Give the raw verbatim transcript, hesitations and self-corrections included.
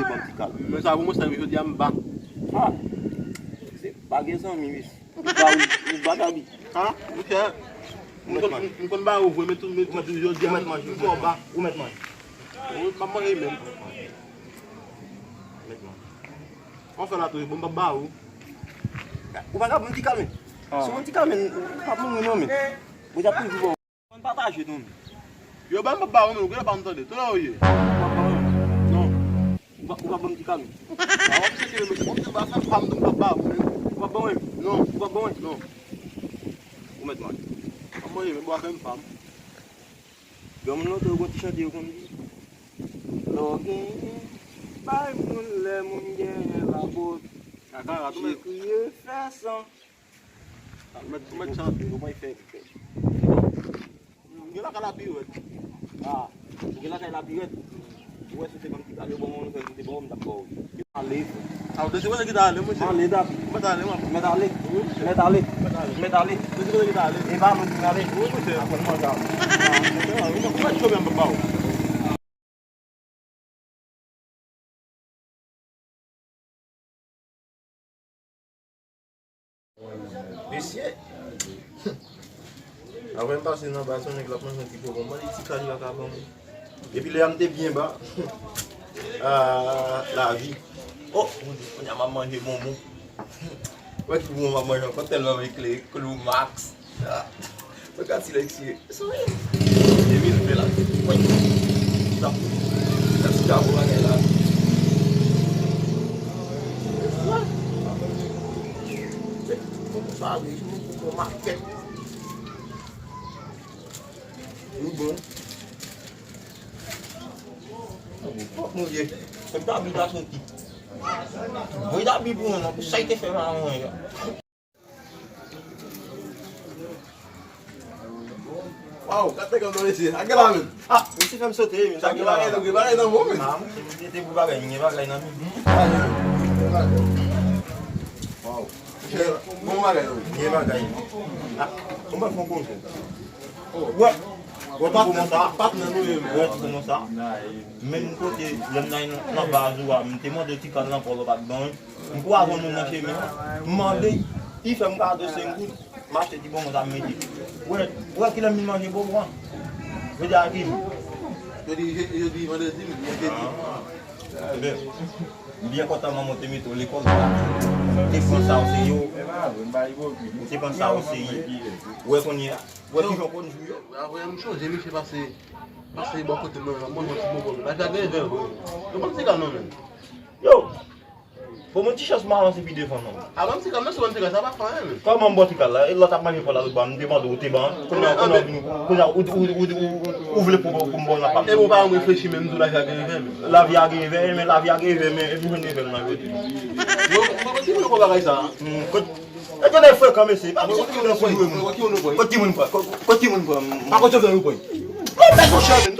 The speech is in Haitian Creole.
sipoze ban m ti kal. Men sa pou mwen, sa jodi a m ba. Ha! Se pa gen zanmi, wi. Ou ba, ou, ou ba Gaby. Ha? Monchè, m konn, m konn ba ou vre, men tout, men tout jodi a m fè w ba. Ou mèt manje. Ou m ap manje menm. Ou mèt manje. Anfen la tou, bon, m p ap ba ou. Ou pa ka ban m ti kal, men. Si w ban m ti kal, men, ou p ap mouri non, men. Ou t ap toujou bon. Ann pataje non. Yo, ban m ba ou, men ou genlè pa m tande. Tou la ou ye? Ou p ap ban mwen? Non. Ou p ap, ou p ap ban m ti kal, men. A, w ap cheke, men, w ap cheke, ba fè m pa m, m p ap ba ou, men. Ou p ap ban mwen? Non. Ou p ap ban mwen? Non. Ou mèt manje. Ap manje, men bwa fè m pa m. Granmoun lontan yo gon ti chante yo konn di. Lè w genyen, bay moun, lè moun genyen labòt. Kaka, ratou, men. Kriye, fè san. Ou mèt, ou mèt chante. Ou mèt fè, fè. Ou gen lakay Lapirèt. Ah, ou gen lakay Lapirèt. Ou wè si w te ban m ti kal yo, bon, mwen fè, m te ba w, m t ap ba w. Ale. Ah, ou te sipoze kite ale, monchè. Ale, David. Ou mèt ale, mwen. Mèt ale. Wi, monchè. Mèt ale. Mèt ale. Mèt ale. Ou te sipoze kite ale. E pa mwen ki ale. Wi, monchè. Apre mwen, ou mèt chome, m pa ba w. Mesye! Apre m pase nan ba, se yon nèg l ap manje yon ti popo. M mande ti kal li pa ka ban mwen. Epi lè a m te byen ba. Ah, lavi. Oh, mon Dieu, kounye a m ap manje bonbon. Wè ki bonbon m ap manje ankò, tèlman m eklere, Klou Max. Ah, mwen ka ti lèg siye. Souri. Epi l fè la. Wi. Sa, sa ti gabo bagay la. Fòk nou save, fòk nou makèt. Nou bon. Fòk nou ye. Fòk David ta soti. Voye David pou mwen non, pou sa l te fè maman mwen an. Waw, gade granmoun mesye, sa gen la menm. Ah, mesye fè m sote, men sa gen la. Gen bagay nan men w, men. Ah, mesye, mesye te pou bagay, men gen bagay nan men. Waw. Bon bagay, non. Gen bagay. Ah, kòman fè w konn? Wè. Wè, ti bonbon sa. Patnè nou ye, men. Wè, ti bonbon sa. Menm kote, lè m nan, nan baz ou a, m te mande w ti kal nan kò l, ou pa t ban mwen. M kwaze yon moun nan chemen an. M mande, li fè m kado senk goud. M achte ti bonbon sa, m mete. Wè, wè kilè m vin manje bonbon an. Jodi a ki jou? Jodi, je-, jodi vandredi, men jedi. Ah. Ebyen, m byen kontan manman w te mete w lekòl. Te pran sa w se yo. Ou te pran sa w se yo. Wè kounye a. Wè kijan w konn jou yo. Apre m chonje misye pase, pase bò kote mwen, mwen yon ti bonbon. Lavi a gen vè vre. Yo ban m ti kal non, men. Yo! Bon, mwen ti chans m avanse pi devan non. A ban m ti kal, men si w ban m ti kal, sa pa fè anyen, men. Kòman m ba w ti kal la? E lòt ap manje pòl la, lòt bò a, m te mande w, ou te ban. Kounye a, kounye a, kounye a, ou, ou, ou, ou, ou vle pou, pou m ba w nan pa m. E bon, pa m reflechi, men m di w lavi a gen revè, men. Lavi a gen revè, men lavi a gen revè, men epi jwenn revè l nan kote. Yo, mwen, mwen, mwen, mwen, bagay sa. Hmm, kot, e gen nèg frekan, mesye. Pa bezwen ki moun pran. Kot ki moun pran? Kot, kot ki moun pran? Pa kot yo fè yo pran. Mwen fè son chè, men.